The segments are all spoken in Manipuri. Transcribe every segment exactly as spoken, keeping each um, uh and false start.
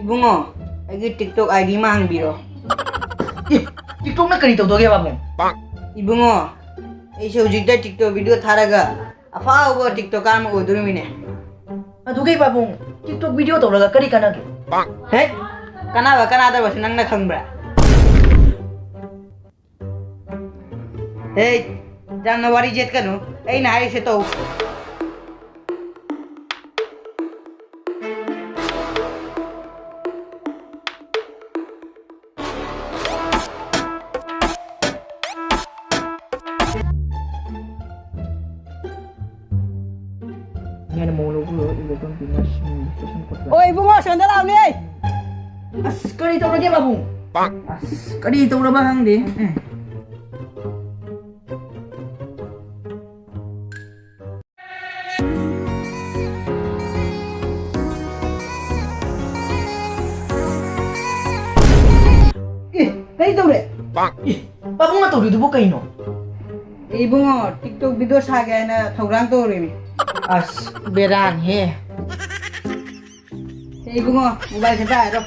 ꯏꯕꯨꯡꯉꯣ, ꯑꯩꯒꯤ TikTok ID ꯑꯃ ꯍꯥꯡꯕꯤꯔꯣ꯫ ꯑꯦ, TikTokꯅ ꯀꯔꯤ ꯇꯧꯗꯧꯒꯦ, ꯄꯥꯕꯨꯡ? ꯏꯕꯨꯡꯉꯣ, ꯑꯩꯁꯦ ꯍꯧꯖꯤꯛꯇ TikTok video ꯊꯥꯔꯒ ꯑꯐꯥꯎꯕ TikToker ꯑꯃ ꯑꯣꯏꯗꯣꯔꯤꯃꯤꯅꯦ꯫ ꯑꯗꯨꯒꯤ ꯄꯥꯕꯨꯡ, TikTok video ꯇꯧꯔꯒ ꯀꯔꯤ ꯀꯥꯟꯅꯒꯦ? ꯍꯦ? ꯀꯥꯟꯅꯕ ꯀꯥꯟꯅꯗꯕꯁꯤ ꯅꯪꯅ ꯈꯪꯕ꯭ꯔꯥ? ꯍꯦ, ꯌꯥꯝꯅ ꯋꯥꯔꯤ ꯆꯦꯠꯀꯅꯨ꯫ ꯑꯩꯅ ꯍꯥꯏꯔꯤꯁꯦ ꯇꯧ꯫ ꯑꯣ, ꯏꯕꯨꯡꯉꯣ, ꯁꯣꯝꯗ ꯂꯥꯛꯑꯣꯅꯦ꯫ ꯑꯁ, ꯀꯔꯤ ꯇꯧꯔꯒꯦ, ꯄꯥꯕꯨꯡ? ꯑꯁ, ꯀꯔꯤ ꯇꯧꯔꯕ ꯈꯪꯗꯦ꯫ ꯎꯝ꯫ ꯑꯦ, ꯀꯔꯤ ꯇꯧꯔꯦ? ꯑꯦ, ꯄꯥꯕꯨꯡꯅ ꯇꯧꯔꯤꯗꯨꯕꯨ ꯀꯩꯅꯣ? ꯏꯕꯨꯡꯉꯣ, TikTok video ꯁꯥꯒꯦ ꯍꯥꯏꯅ ꯊꯧꯔꯥꯡ ꯇꯧꯔꯤꯃꯤ꯫ ꯑꯁ, ꯕꯦꯔꯥꯅꯤꯍꯦ꯫ ꯁꯦ ꯏꯕꯨꯡꯉꯣ, mobile ꯁꯦ ꯄꯥꯏꯔꯣ꯫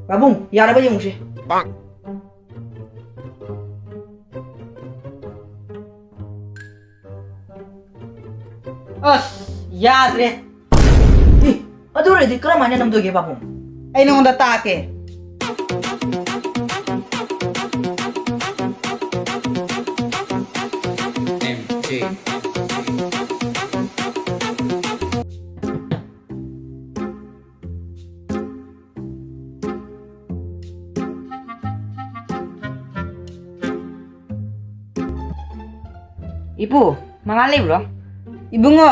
ꯄꯥꯕꯨꯡ, ꯌꯥꯔꯕ ꯌꯦꯡꯉꯨꯁꯦ꯫ ꯑꯁ, ꯌꯥꯗ꯭ꯔꯦ꯫ ꯑꯦ, ꯑꯗꯨ ꯑꯣꯏꯔꯗꯤ ꯀꯔꯝꯍꯥꯏꯅ ꯅꯝꯗꯣꯏꯒꯦ, ꯄꯥꯕꯨꯡ? ꯑꯩ ꯅꯉꯣꯟꯗ ꯇꯥꯛꯀꯦ꯫ ꯏꯄꯨ, ꯃꯉꯥ ꯂꯩꯕ꯭ꯔꯣ? ꯏꯕꯨꯡꯉꯣ,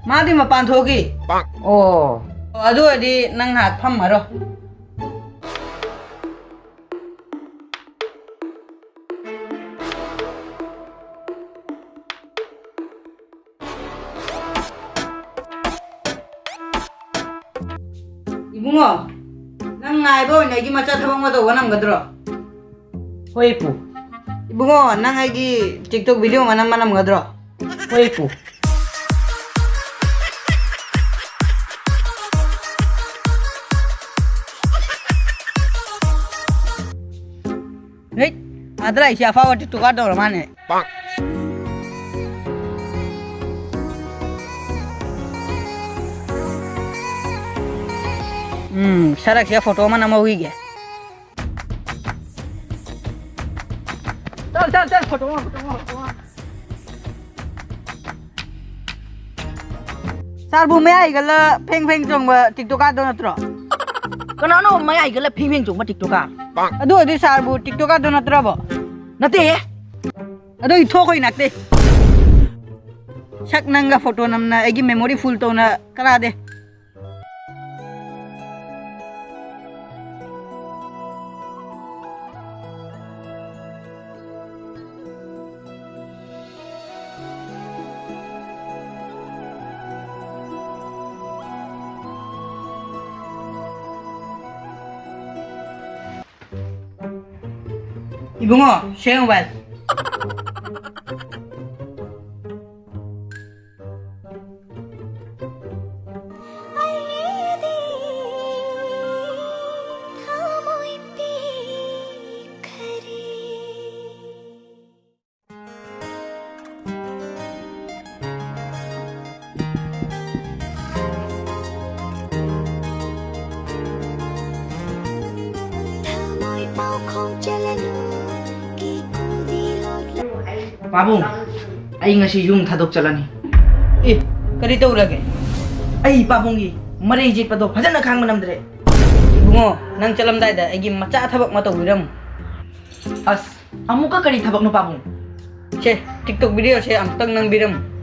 ꯃꯥꯗꯤ ꯃꯄꯥꯟ ꯊꯣꯛꯈꯤ꯫ ꯑꯣ꯫ ꯑꯣ, ꯑꯗꯨ ꯑꯣꯏꯔꯗꯤ ꯅꯪ ꯉꯥꯏꯍꯥꯛ ꯐꯝꯃꯔꯣ꯫ ꯏꯕꯨꯡꯉꯣ, ꯅꯪ ꯉꯥꯏꯕ ꯑꯣꯏꯅ ꯑꯩꯒꯤ ꯃꯆꯥ ꯊꯕꯛ ꯑꯃ ꯇꯧꯕ ꯅꯪꯒꯗ꯭ꯔꯣ? ꯍꯣꯏ, ꯄꯨ꯫ ꯏꯕꯨꯡꯉꯣ, ꯅꯪ ꯑꯩꯒꯤ TikTok video ꯑꯃ ꯅꯝꯕ ꯅꯝꯒꯗ꯭ꯔꯣ? ꯍꯣꯏ, ꯄꯨ꯫ ꯍꯩꯠ, ꯑꯥꯗ ꯂꯥꯛꯏꯁꯦ ꯑꯐꯥꯎꯕ TikToker ꯇꯧꯔ ꯃꯥꯅꯦ꯫ ꯎꯝ, ꯁꯔꯛꯁꯦ photo ꯑꯃ ꯅꯝꯍꯧꯈꯤꯒꯦ꯫ ꯆꯠ, ꯆꯠ, ꯆꯠ, photo ꯑꯃ, photo ꯑꯃ, photo ꯑꯃ꯫ ꯁꯥꯔꯕꯨ ꯃꯌꯥꯏ ꯍꯤꯒꯠꯂ ꯐꯦꯡ ꯐꯦꯡ ꯆꯣꯡꯕ TikToker ꯗꯣ ꯅꯠꯇ꯭ꯔꯣ? ꯀꯅꯥꯅꯣ ꯃꯌꯥꯏ ꯍꯤꯒꯠꯂ ꯐꯦꯡ ꯐꯦꯡ ꯆꯣꯡꯕ TikToker? ꯑꯗꯨ ꯑꯣꯏꯔꯗꯤ ꯁꯥꯔꯕꯨ TikToker ꯗꯣ ꯅꯠꯇ꯭ꯔꯕꯣ? ꯅꯠꯇꯦꯍꯦ꯫ ꯑꯗꯨꯒꯤ ꯊꯣꯛꯈꯣꯏ ꯅꯠꯇꯦ꯫ ꯁꯛ ꯅꯪꯒ photo ꯅꯝꯅ ꯑꯩꯒꯤ memory full ꯇꯧꯅ ꯀꯅꯥꯗꯦ꯫ ꯏꯕꯨꯡꯉꯣ, ꯁꯦ mobile꯫ ꯄꯥꯕꯨꯡ, ꯑꯩ ꯉꯁꯤ ꯌꯨꯝ ꯊꯥꯗꯣꯛ ꯆꯠꯂꯅꯤ꯫ ꯑꯦ, ꯀꯔꯤ ꯇꯧꯔꯒꯦ? ꯑꯩ ꯄꯥꯕꯨꯡꯒꯤ ꯃꯔꯩ ꯌꯦꯠꯄꯗꯣ ꯐꯖꯅ ꯈꯥꯡꯕ ꯉꯝꯗ꯭ꯔꯦ꯫ ꯏꯕꯨꯡꯉꯣ, ꯅꯪ ꯆꯠꯂꯝꯗꯥꯏꯗ ꯑꯩꯒꯤ ꯃꯆꯥ ꯊꯕꯛ ꯑꯃ ꯇꯧꯕꯤꯔꯝꯃꯨ꯫ ꯑꯁ, ꯑꯃꯨꯛꯀ ꯀꯔꯤ ꯊꯕꯛꯅꯣ ꯄꯥꯕꯨꯡ? ꯁꯦ, TikTok video ꯁꯦ ꯑꯃꯨꯛꯇꯪ ꯅꯝꯕꯤꯔꯝꯃꯨ꯫